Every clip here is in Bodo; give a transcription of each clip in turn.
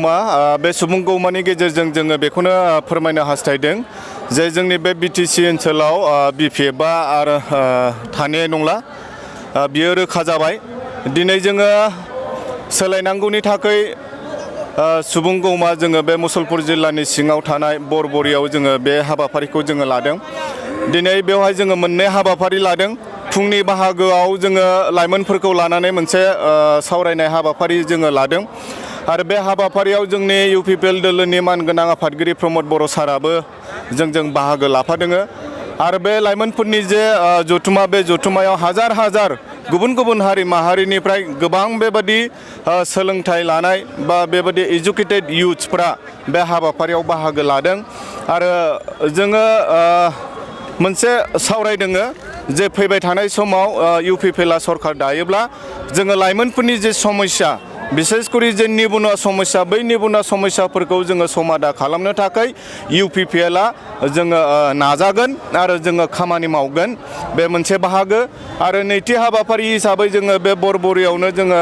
गौमा बे सुबुं गौमानि गेजेरजों जोङो बेखौनो फोरमायनो हास्थायदों जे जोंनि बे बिटिसि ओनसोलाव बिपिएफआ आरो थानाय नंला बियो रोखा जाबाय दिनै जोङो सोलायनांगौनि थाखाय सुबुं गौमा जोङो बे मुसलपुर जिल्लानि सिङाव थानाय बरबरियाव जोङो बे हाबाफारिखौ जोङो लादों दिनै बेवहाय जोङो मोननै हाबाफारि लादों फुंनि बाहागोआव जोङो लाइमोनफोरखौ लानानै मोनसे सावरायनाय हाबाफारि जोङो लादों आरो बे हाबाफारियाव जोंनि इउपिपिएल दोलोनि मानगोनां आफादगिरि प्रमद बर' साराबो जोंजों बाहागो लाफादों आरो बे लाइमोनफोरनि जे जथुमा बे जथुमायाव हाजार हाजार गुबुन गुबुन हारि माहारिनिफ्राय गोबां बेबादि सोलोंथाइ लानाय बा बेबादि एजुकेटेड इयुथ्सफ्रा बे हाबाफारियाव बाहागो लादों आरो जोङो मोनसे सावरायदों जे फैबाय थानाय समाव इउपिपिएलआ सरकार दायोब्ला जोङो लाइमोनफोरनि जे समस्या बिसेसकरि जे निबुनुवा समस्या बै निबुनुवा समस्याफोरखौ जोङो समाधान खालामनो थाखाय इउपिपिएलआ जोङो नाजागोन आरो जोङो खामानि मावगोन बे मोनसे बाहागो आरो नैथि हाबाफारि हिसाबै जोङो बे बरबरियावनो जोङो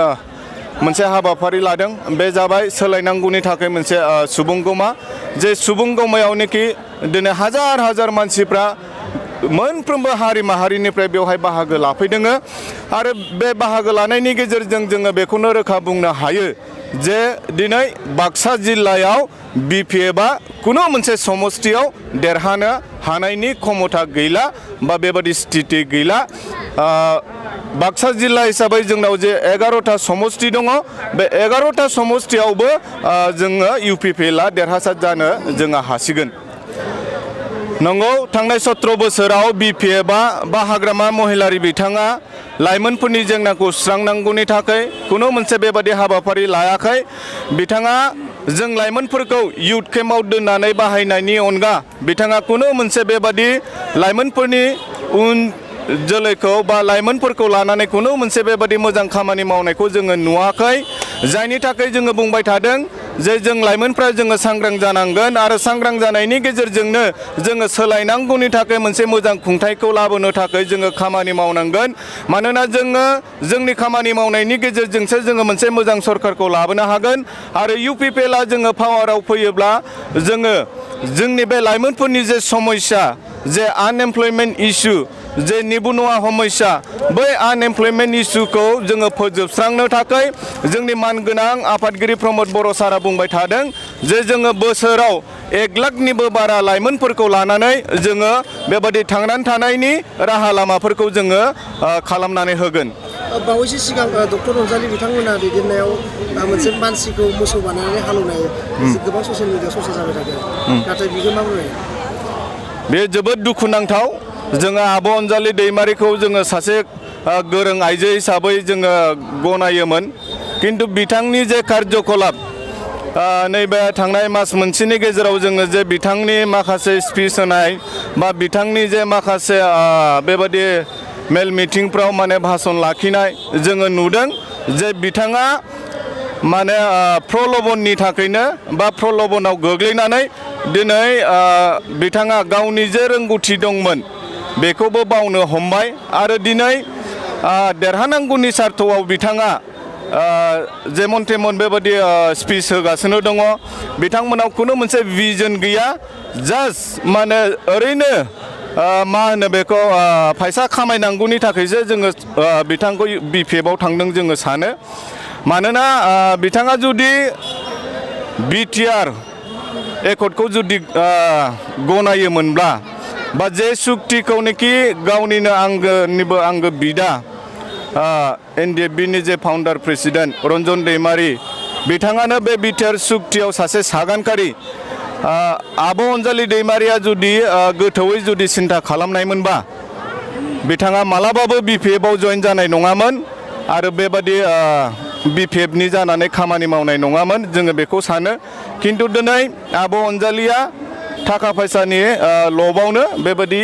मोनसे हाबाफारि लादों बे जाबाय सोलायनांगौनि थाखाय मोनसे सुबुं गौमा जे सुबुं गौमायावनोखि दिनै हाजार हाजार मानसिफ्रा मोनफ्रोमबो हारि माहारिनिफ्राय बेवहाय बाहागो लाफैदों आरो बे बाहागो लानायनि गेजेरजों जोङो बेखौनो रोखा बुंनो हायो जे दिनै बाक्सा जिल्लायाव बिपिएफआ कुनु मोनसे समस्थियाव देरहानो हानायनि क्षमता गैला बा बेबादि स्थिति गैला बाक्सा जिल्ला हिसाबै जोंनाव जे 11टा समस्ति दङ बे 11टा समस्तियावबो जोङो इउपिपिएलआ देरहासार जानो जोङो हासिगोन नंगौ थांनाय 17 बोसोराव बिपिएफआ बा हाग्रामा महिलारि बिथाङा लाइमोनफोरनि जेंनाखौ सुस्रांनांगौनि थाखाय कुनु मोनसे बेबादि हाबाफारि लायाखै बिथाङा जों लाइमोनफोरखौ इयुथ केम्पआव दोननानै बाहायनायनि अनगा बिथाङा कुनु मोनसे बेबादि लाइमोनफोरनि उन जोलैखौ बा लाइमोनफोरखौ लानानै कुनु मोनसे बेबादि मोजां खामानि मावनायखौ जोङो नुवाखै जायनि थाखाय जोङो बुंबाय थादों जे जों लाइमोनफ्रा जोङो सांग्रां जानांगोन आरो सांग्रां जानायनि गेजेरजोंनो जोङो सोलायनांगौनि थाखाय मोनसे मोजां खुंथायखौ लाबोनो थाखाय जोङो खामानि मावनांगोन मानोना जोङो जोंनि खामानि मावनायनि गेजेरजोंसो जोङो मोनसे मोजां सरकारखौ लाबोनो हागोन आरो इउपिपिएलआ जोङो पावाराव फैयोब्ला जोङो जोंनि बे लाइमोनफोरनि जे समस्या जे आनएमप्लयमेन्ट इस्यु जे निबुनुवा समस्या बै आनएमप्लयमेन्ट इस्युखौ जोङो फोजोबस्रांनो थाखाय जोंनि मानगोनां आफादगिरि प्रमद बर' सारा बुंबाय थादों जे जोङो बोसोराव 1 लाखनिबो बारा लाइमोनफोरखौ लानानै जोङो बेबादि थांनानै थानायनि राहा लामाफोरखौ जोङो खालामनानै होगोन बावैसो सिगां डक्टर रंजालि बिथांमोना दैदेननायाव मोनसे मानसिखौ मोसौ बानायनानै हालेवनाय गोबां ससियेल मिडियायाव ससियेल जाबाय थादों नाथाय बियो माबोरै बे जोबोद दुखुनांथाव जोङो आब' अनजालि दैमारिखौ जोङो सासे गोरों आइजो हिसाबै जोङो गनायोमोन किन्तु बिथांनि जे कार्यकलाप नैबे थांनाय मास मोनसेनि गेजेराव जोङो जे बिथांनि माखासे स्पिच होनाय बा बिथांनि जे माखासे बेबादि मेल मिटिंफ्राव माने भाषण लाखिनाय जोङो नुदों जे बिथाङा माने प्रलबननि थाखायनो बा प्रलबनाव गोग्लैनानै दिनै बिथाङा गावनि जे रोंगौथि दंमोन बेखौबो बावनो हमबाय आरो दिनै देरहानांगौनि सार्थआव बिथाङा जेमन तेमन बेबादि स्पिच होगासिनो दङ बिथांमोनाव कुनु मोनसे भिजन गैया जास्ट माने ओरैनो मा होनो बेखौ फैसा खामायनांगौनि थाखायसो जोङो बिथांखौ बिपिएफआव थांदों जोङो सानो मानोना बिथाङा जुदि बिटिआर एकर्डखौ जुदि गनायोमोनब्ला बा जे सुक्तिखौनोखि गावनिनो आंगो बिदा एनडिएफबिनि जे फाउन्डार प्रेसिडेन्ट रन्जन दैमारि बिथाङानो बे बिटिआर सुक्तियाव सासे सागानकारि आब' अनजालि दैमारिया जुदि गोथौयै जुदि सिन्था खालामनायमोनबा बिथाङा मालाबाबो बिपिएफआव जइन जानाय नङामोन आरो बेबादि बिपिएफनि जानानै खामानि मावनाय नङामोन जोङो बेखौ सानो किन्तु दिनै आब' अनजालिया थाखा फैसानि लबावनो बेबायदि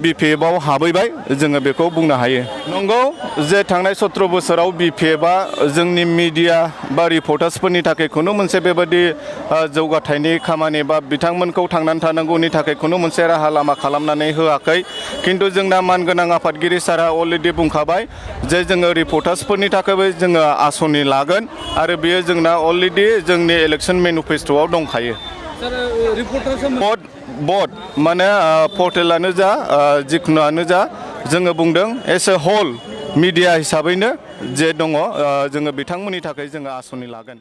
BPF आव हाबैबाय जोङो बेखौ बुंनो हायो। नंगौ जे थांनाय 17 बोसोराव BPF आ जोंनि मिडिया बा रिपर्टार्सफोरनि थाखाय खुनु मोनसे बेबायदि जौगाथायनि खामानि बा बिथांमोनखौ थांनानै थानांगौनि थाखाय खुनु मोनसे राहा लामा खालामनानै होआखै। खिन्थु जोंना मानगोनां आफादगिरि सारा अलरेडि बुंखाबाय जे जोङो रिपर्टार्सफोरनि थाखायबो जोङो आसनि लागोन आरो बेयो जोंना अलरेडि जोंनि इलेक्सन मेनिफेस्ट'आव दंखायो। बट माने पर्टेलानो जा जिखुनुआनो जा जोङो बुंदों एस ए हल मिडिया हिसाबैनो जे दङ जोङो बिथांमोननि थाखाय जोङो आसनि लागोन।